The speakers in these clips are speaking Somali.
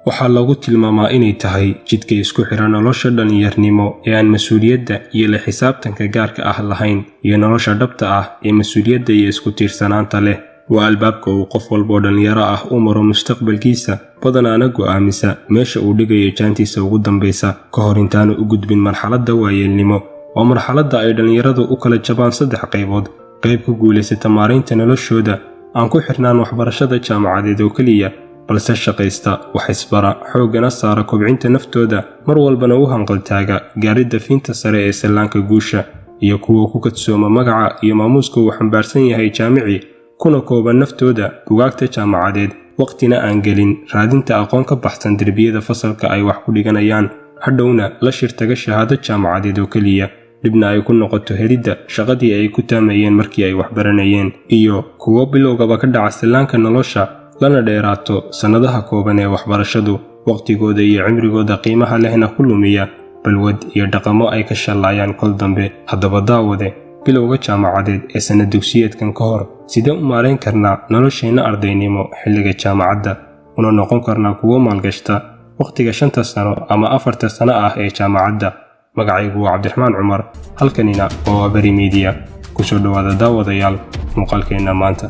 Waxaa lagu tilmaamaa inay tahay jidka isku xidha nolosha dhallinyarnimo ee aan mas-uuliyadda iyo la xisaabtanka gaarka ah lahayn iyo nolosha dhabta ah ee mas-uuliyadda iyo isku tiirsanaanta leh. Waa albaabka uu qof walboo dhallinyaro ah u maro mustaqbalkiisa, badanaana go'aamisa meesha uu dhigayo jaantiisa ugu dambaysa ka hor intaanu u gudbin marxaladda waayeelnimo. Waa marxaladda ay dhallinyaradu u kala jabaan saddex qaybood: qayb ku guulaysata maaraynta noloshooda, aan ku xirnaan waxbarashada jaamacadeed oo keliya, balse shaqaysta, wax isbara, xooggana saara kobcinta naftooda, mar walbana u hanqaltaaga gaaridda fiinta sare ee sallaanka guusha, iyo kuwa ku kadsooma magaca iyo maamuuska uu xambaarsan yahay jaamici, kuna kooban naftooda bugaagta jaamacadeed, waqtina aan gelin raadinta aqoon ka baxsan derbiyada fasalka ay wax ku dhiganayaan, hadhowna la shirtaga shahaado jaamacadeed oo keliya, dhibna ay ku noqoto helidda shaqadii ay ku taamayeen markii ay waxbaranayeen, iyo kuwo bilowgaba ka dhaca sallaanka nolosha, lana dheeraato sannadaha kooban ee waxbarashadu, waqtigooda iyo cimrigooda qiimaha lehna ku lumiya balwad iyo dhaqamo ay ka shallaayaan kol dambe. Haddaba daawade, bilowga jaamacadeed ee sanad dugsiyeedkan ka hor, sidee u maarayn karnaa nolosheenna ardaynimo xilliga jaamacadda, una noqon karnaa kuwo maalgashta wakhtiga 5ta sano ama 4ta sano ah ee jaamacadda? Magacaygu waa Cabdiraxmaan Cumar, halkanina waa Waaberi Miidiya. Kusoo dhowaada daawadayaal muuqaalkeenna maanta.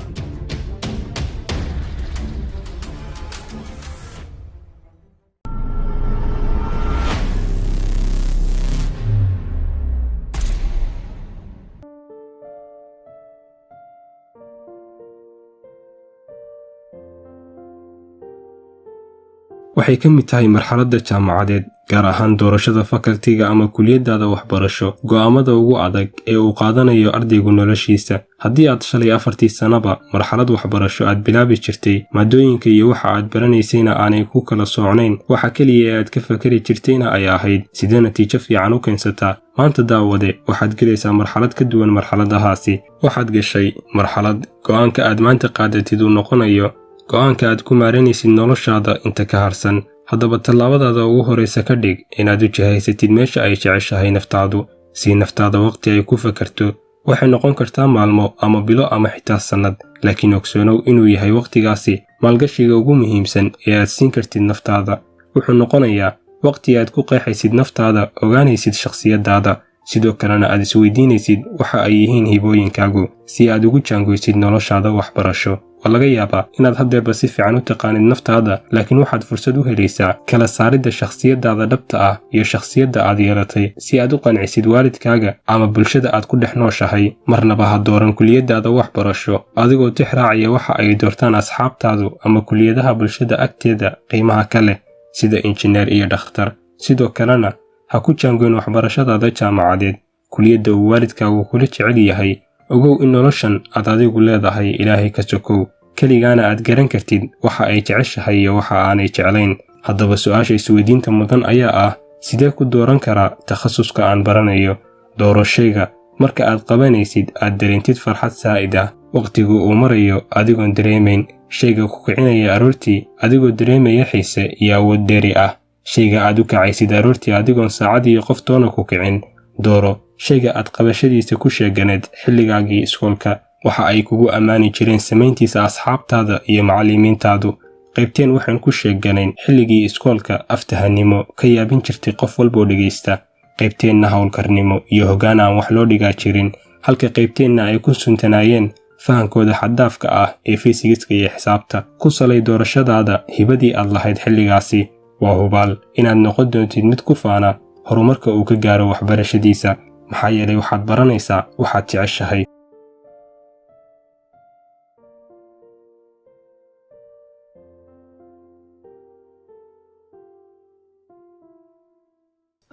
Waxay ka mid tahay marxaladda jaamacadeed, gaar ahaan doorashada fakaltiga ama kuliyadaada waxbarasho, go'aamada ugu adag ee uu qaadanayo ardaygu noloshiisa. Haddii aad shalay 4tii sanaba marxalad waxbarasho aad bilaabi jirtay, maadooyinka iyo waxa aad baranaysayna aanay ku kala soocnayn, waxa keliya ee aad ka fakari jirtayna ay ahayd sidee natiijo fiican u keensataa, maanta daawade waxaad gelaysaa marxalad ka duwan marxaladahaasi. Waxaad gashay marxalad go'aanka aad maanta qaadatid uu noqonayo go'aanka aad ku maaranaysid noloshaada inta ka harsan. Haddaba tallaabadaada ugu horraysa ka dhig inaad u jihaysatid meesha ay jeceshahay naftaadu. Sii naftaada waqti ay ku fakarto. Waxay noqon kartaa maalmo ama bilo ama xitaa sannad, laakiin ogsoonow inuu yahay waqtigaasi maalgashiga ugu muhiimsan ee aad siin kartid naftaada. Wuxuu noqonayaa waqti aad ku qeexaysid naftaada, ogaanaysid shakhsiyadaada, sidoo kalena aad isweydiinaysid waxa ay yihiin hibooyinkaagu si aad ugu jaangoysid noloshaada waxbarasho. Waa laga yaabaa inaad haddeerba si fiican u taqaanid naftaada, laakiin waxaad fursad u helaysaa kala saaridda shakhsiyadaada dhabta ah iyo shakhsiyadda aad yeelatay si aad u qancisid waalidkaaga ama bulshada aad ku dhex nooshahay. Marnaba ha dooran kuliyadaada waxbarasho adigoo tix raacaya waxa ay doortaan asxaabtaadu ama kuliyadaha bulshada agteeda qiimaha ka leh sida injineer iyo dhakhtar. Sidoo kalena ha ku jaangoyn waxbarashadaada jaamacadeed kuliyadda uu waalidkaagu kula jecel yahay. Ogow in noloshan aad adigu leedahay Ilaahay ka sokow, keligaana aad garan kartid waxa ay jeceshahay iyo waxa aanay jeclayn. Haddaba su'aasha isweydiinta mudan ayaa ah, sidee ku dooran karaa takhasuska aan baranayo? Dooro shayga marka aad qabanaysid aad dareentid farxad saa'id ah, waqtigu uu marayo adigoon dareemayn, shayga ku kicinaya aroortii adigoo dareemaya xiise iyo awood dheeri ah, shayga aad u kacaysid aroortii adigoon saacad iyo qof toona ku kicin. Dooro shayga aad qabashadiisa ku sheeganeed xilligaagii iskoolka, waxa ay kugu ammaani jireen samayntiisa asxaabtaada iyo macallimiintaadu. Qaybteen waxaan ku sheeganayn xilligii iskoolka aftahanimo ka yaabin jirtay qof walboo dhegaysta, qaybteenna howlkarnimo iyo hoggaan aan wax loo dhigaa jirin, halka qaybteenna ay ku suntanaayeen fahankooda xaddaafka ah ee fiisigiska iyo xisaabta. Ku salay doorashadaada hibadii aad lahayd xilligaasi. Waa hubaal inaad noqon doontid mid ku faana horumarka uu ka gaaro waxbarashadiisa, maxaa yeelay waxaad baranaysaa waxaad jeceshahay.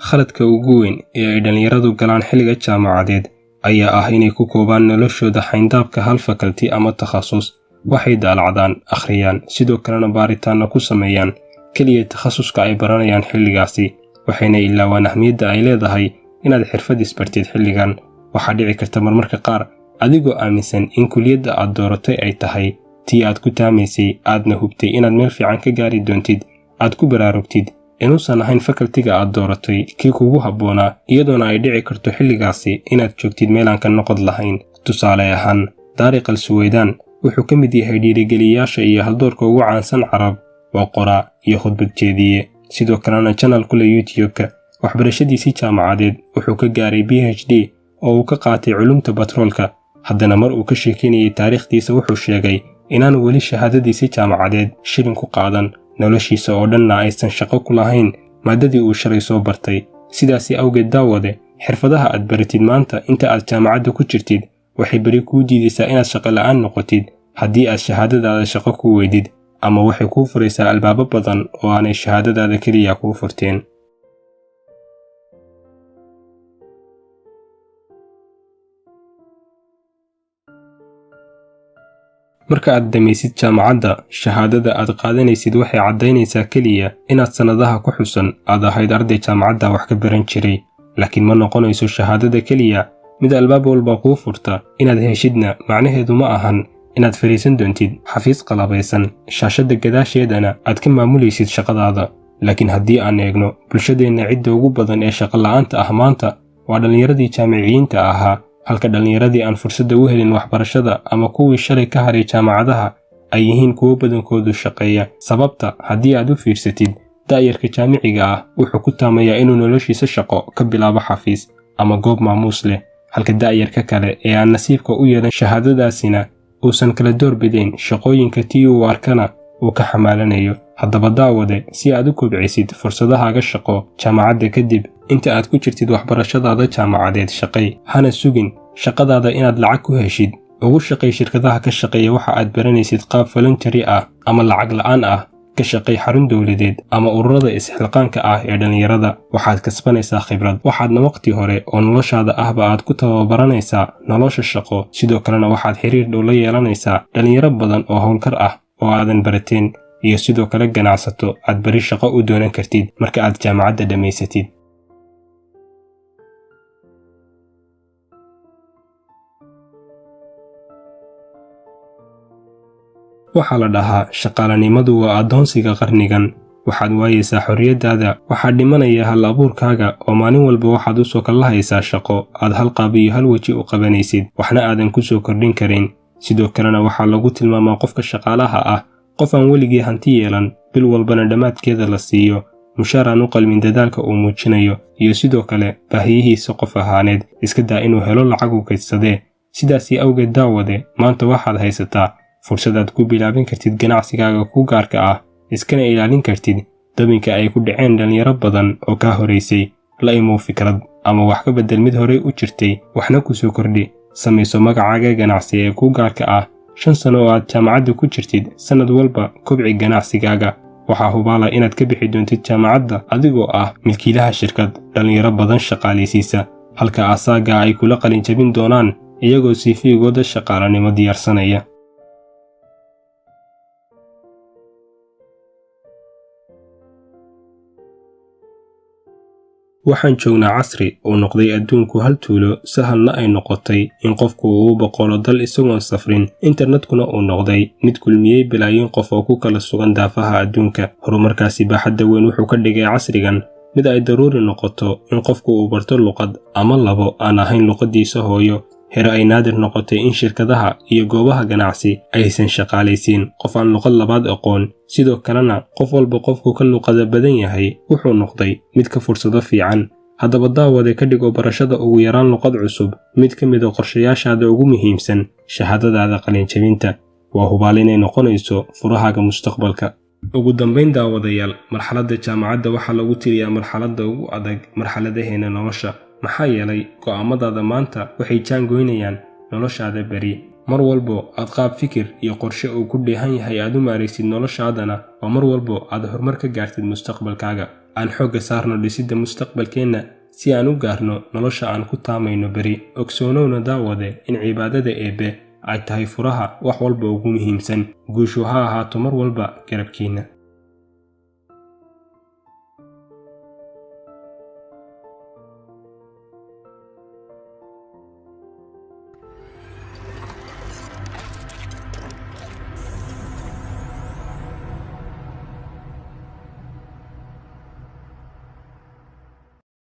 Khaladka ugu weyn ee ay dhallinyaradu galaan xilliga jaamacadeed ayaa ah inay ku koobaan noloshooda xayndaabka hal fakalti ama takhasus. Waxay daalacdaan, akhriyaan, sidoo kalena baaritaanna ku sameeyaan keliya takhasuska ay baranayaan xilligaasi, waxayna ilaawaan ahmiyadda ay leedahay inaad xirfad isbartid xilligan. Waxaa dhici karta marmarka qaar adigoo aaminsan in kuliyadda aad dooratay ay tahay tii aad ku taamaysay, aadna hubtay inaad meel fiican ka gaari doontid, aad ku baraarugtid inuusan ahayn fakaltiga aad dooratay kii kugu habboonaa, iyadoona ay dhici karto xilligaasi inaad joogtid meel aan ka noqod lahayn. Tusaale ahaan, Daariq al Suweydaan wuxuu ka mid yahay dhiirigeliyayaasha iyo haldoorka ugu caansan Carab. Waa qoraa iyo khudbad jeediye, sidoo kalena channel ku leh YouTube-ka. Waxbarashadiisii jaamacadeed wuxuu ka gaaray PhD oo uu ka qaatay culumta batroolka. Haddana mar uu ka sheekeynayay taariikhdiisa wuxuu sheegay inaanu weli shahaadadiisii jaamacadeed shilin ku qaadan, noloshiisa oo dhanna aysan shaqo ku lahayn maadadii uu shalay soo bartay. Sidaasi awgeed daawade, xirfadaha aad baratid maanta inta aad jaamacadda ku jirtid waxay beri kuu diidaysaa inaad shaqo la'aan noqotid haddii aad shahaadadaada shaqo ku weydid, ama waxay kuu furaysaa albaabo badan oo aanay shahaadadaada keliya kuu furteen. Marka aad dhamaysid jaamacadda, shahaadada aad qaadanaysid waxay caddaynaysaa keliya inaad sannadaha ku xusan aad ahayd arday jaamacadda wax ka baran jiray, laakiin ma noqonayso shahaadada keliya mid albaab walba kuu furta. Inaad heshidna macnaheedu ma ahan inaad fadhiisan doontid xafiis qalabaysan, shaashadda gadaasheedana aad ka maamulaysid shaqadaada. Laakiin haddii aan eegno bulshadeenna, cidda ugu badan ee shaqo la'aanta ah maanta waa dhallinyaradii jaamiciyiinta ahaa, halka dhallinyaradii aan fursadda u helin waxbarashada ama kuwii shalay ka haray jaamacadaha ay yihiin kuwo badankoodu shaqeeya. Sababta haddii aad u fiirsatid, da'yarka jaamiciga ah wuxuu ku taamayaa inuu noloshiisa shaqo ka bilaabo xafiis ama goob maamuus leh, halka da'yarka kale ee aan nasiibka u yeelan shahaadadaasina uusan kala doorbidayn shaqooyinka tii uu arkana uu ka xamaalanayo. Haddaba daawade, si aad u kobcisid fursadahaaga shaqo jaamacadda kadib, inta aad ku jirtid waxbarashadaada jaamacadeed shaqay, hana sugin shaqadaada inaad lacag ku heshid. Ugu shaqay shirkadaha ka shaqeeya waxa aad baranaysid qaab voluntary ah ama lacag la'aan ah. Ka shaqay xarun dowladeed ama ururada isxilqaanka ah ee dhallinyarada. Waxaad kasbanaysaa khibrad, waxaadna waqti hore oo noloshaada ahba aad ku tababaranaysaa nolosha shaqo. Sidoo kalena waxaad xiriir dhow la yeelanaysaa dhalinyaro badan oo howlkar ah oo aadan barateen, iyo sidoo kale ganacsato aad bari shaqo u doonan kartid marka aad jaamacadda dhammaysatid. Waxaa la dhahaa shaqaalanimadu waa addoonsiga qarnigan. Waxaad waayeysaa xorriyaddaada, waxaad dhimanaya hal abuurkaaga, oo maalin walba waxaad u soo kallahaysaa shaqo aad hal qaab iyo hal weji u qabanaysid, waxna aadan ku soo kordhin karin. Sidoo kalena waxaa lagu tilmaamaa qofka shaqaalaha ah qof aan weligii hanti yeelan, bil walbana dhammaadkeeda la siiyo mushaar aan u qalmin dadaalka uu muujinayo iyo sidoo kale baahiyihiisa qof ahaaneed, iska daa inuu helo lacag uu kaydsadee. Sidaasii awgeed daawade, maanta waxaad haysataa fursad aad ku bilaabin kartid ganacsigaaga ku gaarka ah, iskana ilaalin kartid dabinka ay ku dhaceen dhalinyaro badan oo kaa horaysay. La imow fikrad ama wax ka beddel mid horey u jirtay, waxna ku soo kordhi. Samayso magacaaga ganacsi ee ku gaarka ah. 5 sano oo aad jaamacadda ku jirtid, sannad walba kobci ganacsigaaga. Waxaa hubaala inaad ka bixi doontid jaamacadda adigoo ah milkiilaha shirkad dhalinyaro badan shaqaalaysiisa, halka asaaga ay kula qalin jabin doonaan iyagoo CV-gooda shaqaalanimo diyaarsanaya. Waxaan joognaa casri uu noqday adduunku hal tuulo, sahalna ay noqotay in qofku uu boqolo dal isagoon safrin. Internetkuna uu noqday mid kulmiyey bilaayin qof oo ku kala sugan daafaha adduunka. Horumarkaasi baaxadda weyn wuxuu ka dhigay casrigan mid ay daruuri noqoto in qofku uu barto luqad ama labo aan ahayn luqadiisa hooyo. Here ay naadir noqotay in shirkadaha iyo goobaha ganacsi aysan shaqaalaysiin qof aan luqad labaad aqoon. Sidoo kalena qof walba qofku ka luqada badan yahay wuxuu noqday mid ka fursado fiican. Haddaba daawade, ka dhigo barashada ugu yaraan luqad cusub mid ka mid a qorshayaashaada ugu muhiimsan shahaadadaada qalinjabinta. Waa hubaal inay noqonayso furahaaga mustaqbalka. Ugu dambayn daawadayaal, marxaladda jaamacadda waxaa lagu tiriyaa marxaladda ugu adag marxaladaheena nolosha, maxaa yeelay go'aamadaada maanta waxay jaangoynayaan noloshaada beri. Mar walbo aad qaab fikir iyo qorshe uu ku dheehan yahay aad u maaraysid noloshaadana, waa mar walbo aad horumar ka gaartid mustaqbalkaaga. Aan xoogga saarno dhisidda mustaqbalkeenna si aan u gaarno nolosha aan ku taamayno beri. Ogsoonowna daawade in cibaadada Eebbe ay tahay furaha wax walba ugu muhiimsan. Guushu ha ahaato mar walba garabkiinna.